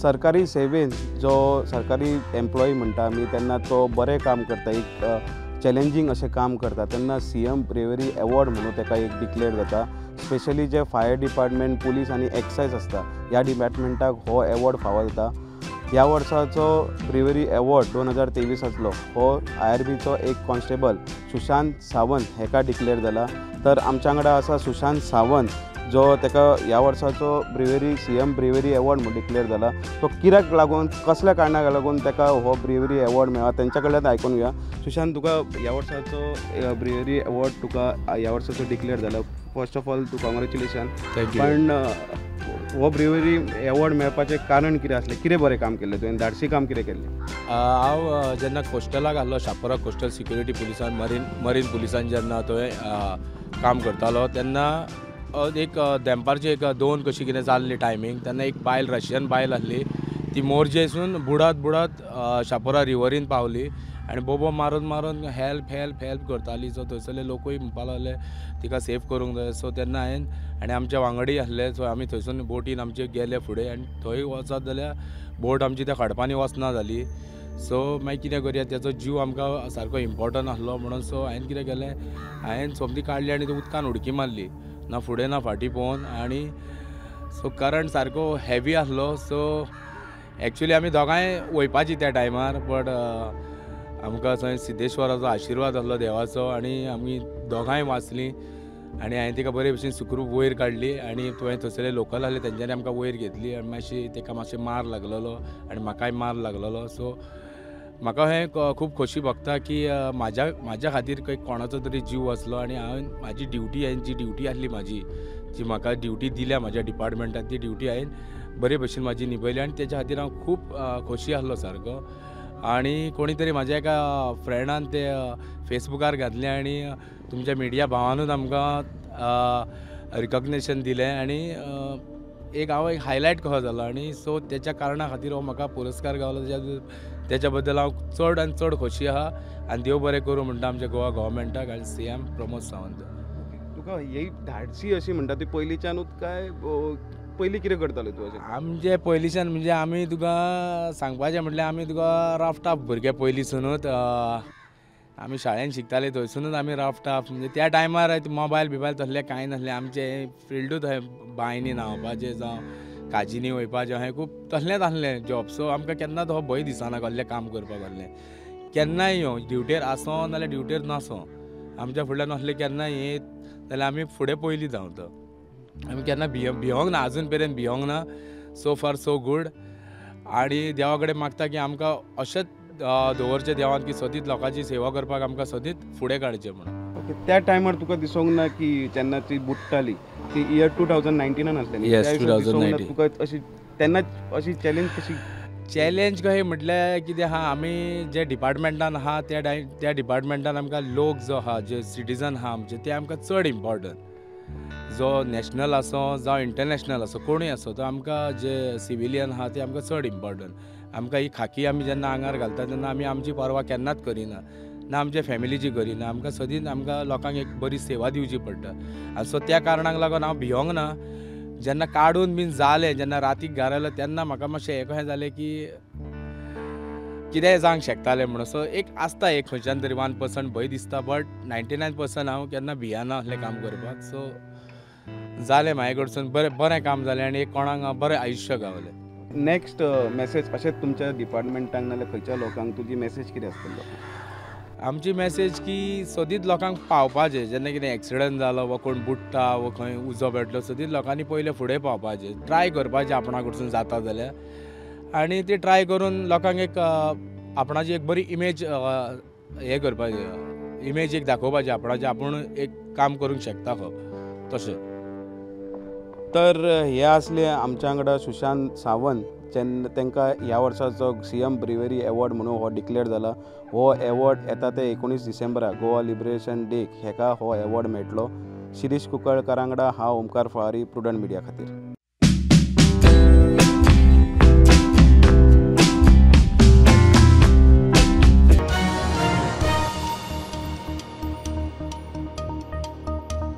सरकारी सेवेन जो सरकारी एम्प्लॉई म्हणटा आमी तेन्ना तो बरें काम करता, एक चॅलेंजींग अशें काम करता तेन्ना सीएम ब्रेवरी एवॉर्ड म्हणून ताका एक डिक्लेअर जाता। स्पेशली जे फायर डिपार्टमेंट, पुलीस आनी एक्सायज आसता ह्या डिपार्टमेंटाक हो एवॉर्ड फावो जाता। ह्या वर्साचो ब्रेवरी एवॉर्ड 2023 आसलो हो IRBचो एक कॉन्स्टेबल सुशांत सावंत हेका डिक्लेअर जाला। तर आमच्या वांगडा आसा सुशांत सावंत जो ताका ह्या वर्साचो ब्रेवरी सीएम ब्रेवरी एवॉर्ड म्हणून डिक्लेअर जाला। तो कित्याक लागून, कसल्या कारणाक लागून ताका हो ब्रेवरी एवॉर्ड मेळ्ळा तेंच्या कडल्यान आयकून घेवया। सुशांत, तुका ह्या वर्साचो ब्रेवरी एवॉर्ड तुका ह्या वर्साचो डिक्लेअर जाला, फर्स्ट ऑफ ऑल तूं कॉंग्रेच्युलेशन। पण हो ब्रेवरी एवॉर्ड मेळपाचें कारण कितें आसलें, कितें बरें काम केल्लें तुवें, धाडसी काम कितें केल्लें? हांव जेन्ना कोस्टलाक आसलो, शापोरा कोस्टल सिक्युरिटी पुलिसान, मरीन पुलिसान जेन्ना थंय काम करतालो तेन्ना एक देंपारची एक 2 कशी कितें जाल्ली टायमींग, तेन्ना एक बायल, रशियन बायल आसली, ती मोरजेसून बुडत बुडत शापोरा रिवरीन पावली आनी बोबो मारून मारून हेल्प हेल्प हेल्प करताली। सो थंयसरले लोकूय म्हणपाक लागले तिका सेफ करूंक जाय। सो तेन्ना हांवें आनी आमच्या वांगडी आसले, सो आमी थंयसून बोटीन आमचे गेले फुडें आनी थंय वचत जाल्यार बोट आमची त्या खडपांनी वचना जाली। सो मागीर कितें करया, तेचो जीव आमकां सारको इम्पोर्टंट आसलो म्हणून सो हांवें कितें केलें, हांवें सोमती काडली आनी ती उदकान उडकी मारली, ना फुडें ना फाटीं पळोवन। आनी सो करंट सारको हेवी आसलो, सो एक्चुली आमी दोगांय वयपाची त्या टायमार, बट आमकां थंय सिद्धेश्वराचो आशिर्वाद आसलो देवाचो आनी आमी दोगांय वाचलीं आनी हांवें तिका बरे भशेन सुखरूप वयर काडली आनी थंय थंयसरले लोकल आसले तेंच्यांनी आमकां वयर घेतली आनी मातशी ताका मातशें मार लागलेलो आनी म्हाकाय मार लागलेलो। सो म्हाका हें खूब खोशी भोगता की म्हाज्या खातीर खंय कोणाचो तरी जीव वाचलो आनी हांवें म्हाजी ड्युटी, हांवें जी ड्युटी आसली म्हाजी, जी म्हाका ड्युटी दिल्या म्हाज्या डिपार्टमेंटान, ती ड्युटी हांवें बरे भशेन म्हाजी निभयली आनी तेच्या खातीर हांव खूब खोशी आसलो सारको। आनी कोणी तरी म्हाज्या एका फ्रेंडान ते फेसबुकार घातलें आनी तुमच्या मिडिया भावानूच आमकां रिकॉग्नेशन दिलें आनी एक हांव एक हायलायट कसो जालो आनी सो तेच्या कारणा खातीर हो म्हाका पुरस्कार गावलो, तेच्या बद्दल हांव चड आनी चड खोशी आहा आनी देव बरें करूं म्हणटा आमच्या गोवा गव्हर्मेंटाक आनी सीएम प्रमोद सावंत। तुका ही धाडसी अशी म्हणटा ती पयलींच्यानूच काय पयलीं कितें करताले तूं अशें? आमचे पयलींच्यान म्हणजे आमी तुका सांगपाचें म्हटल्यार आमी तुका राफ्टाफ भुरगे पयलींसुनूच, आमी शाळेन शिकताले थंयसुनूच आमी राफ्टाफ, म्हणजे त्या टायमार मोबायल बिबायल तसलें कांय नासलें, आमचें फिल्डूच थंय बांयनी न्हांवपाचें जावं काजींनी वयपाचें हें खूब तसलेंच आसलें जॉब। सो आमकां केन्नाच हो भंय दिसना कसलें काम करपाक, कसलें केन्नाय येवं, ड्युटेर आसो नाल्यार ड्युटेर नासो, आमच्या फुडल्यान असलें केन्नाय येत जाल्यार आमी फुडें पयलीं धांवता, आमी केन्ना भियोंक ना, आजून मेरेन भियोंक ना, सो फार सो गूड। आनी देवा कडेन मागता की आमकां अशेंच दवरचें देवान की सदींच लोकांची सेवा करपाक आमकां सदींच फुडें काडचें म्हणून। ओके, त्या टायमार तुका दिसोंक ना की जेन्ना ती बुडटाली ती इयर 2019 आसलें? येस, 2019। तुका अशी तेन्ना अशी चॅलेंज कशी? चॅलेंज कशें म्हटल्यार कितें आहा, आमी जे डिपार्टमेंटान आहा त्या डिपार्टमेंटान आमकां लोक जो आहा, जे सिटीजन आहा आमचे, ते आमकां चड इम्पोर्टंट, जो नॅशनल आसो जावं इंटरनॅशनल आसो कोणूय आसो, तो आमकां जे सिविलियन आहा ते आमकां चड इम्पोर्टंट। आमकां ही खाकी आमी जेन्ना आंगार घालता तेन्ना आमी आमची पर्वा केन्नाच करिना, ना आमच्या फॅमिलीची करिना, आमकां सदींच आमकां लोकांक एक बरी सेवा दिवची पडटा। आनी सो त्या कारणाक लागून हांव भियोंक ना। जेन्ना काडून बीन जालें, जेन्ना रातीक घरा आयलो तेन्ना म्हाका मातशें हें कशें जालें की कितेंय जावंक शकतालें म्हणून। सो एक आसता एक खंयच्यान तरी 1% भंय दिसता, बट 99% हांव केन्ना भियेना असलें काम करपाक। सो जालें म्हाजे कडसून बरें बरें काम जालें आनी एक कोणाक बरें आयुश्य गावलें। नेक्स्ट मॅसेज अशेंच तुमच्या डिपार्टमेंटाक नाल्यार खंयच्या लोकांक तुजी मॅसेज कितें आसतली? आमची मॅसेज की सदींच लोकांक पावपाचें, जेन्ना कितें एक्सिडंट जालो वा कोण बुडटा वा खंय उजो पेटलो, सदींच लोकांनी पयलें फुडें पावपाचें, ट्राय करपाचें आपणा कडसून जाता जाल्यार, आनी ती ट्राय करून लोकांक एक आपणाची एक बरी इमेज हें करपाचें, इमेज एक दाखोवपाची आपणाची, आपूण एक काम करूंक शकता खो तशें। तर हे आसले आमच्या वांगडा सुशांत सावंत, तांकां ह्या वर्साचो सीएम ब्रेवरी एवॉर्ड म्हणून हो डिक्लेअर जाला। हो एवॉर्ड येता ते 19 डिसेंबराक गोवा लिबरेशन डे हेका हो एवॉर्ड मेळटलो। शिरीष कुंकळकरा वांगडा हांव ओमकार फळारी, प्रुडंट मिडिया खातीर।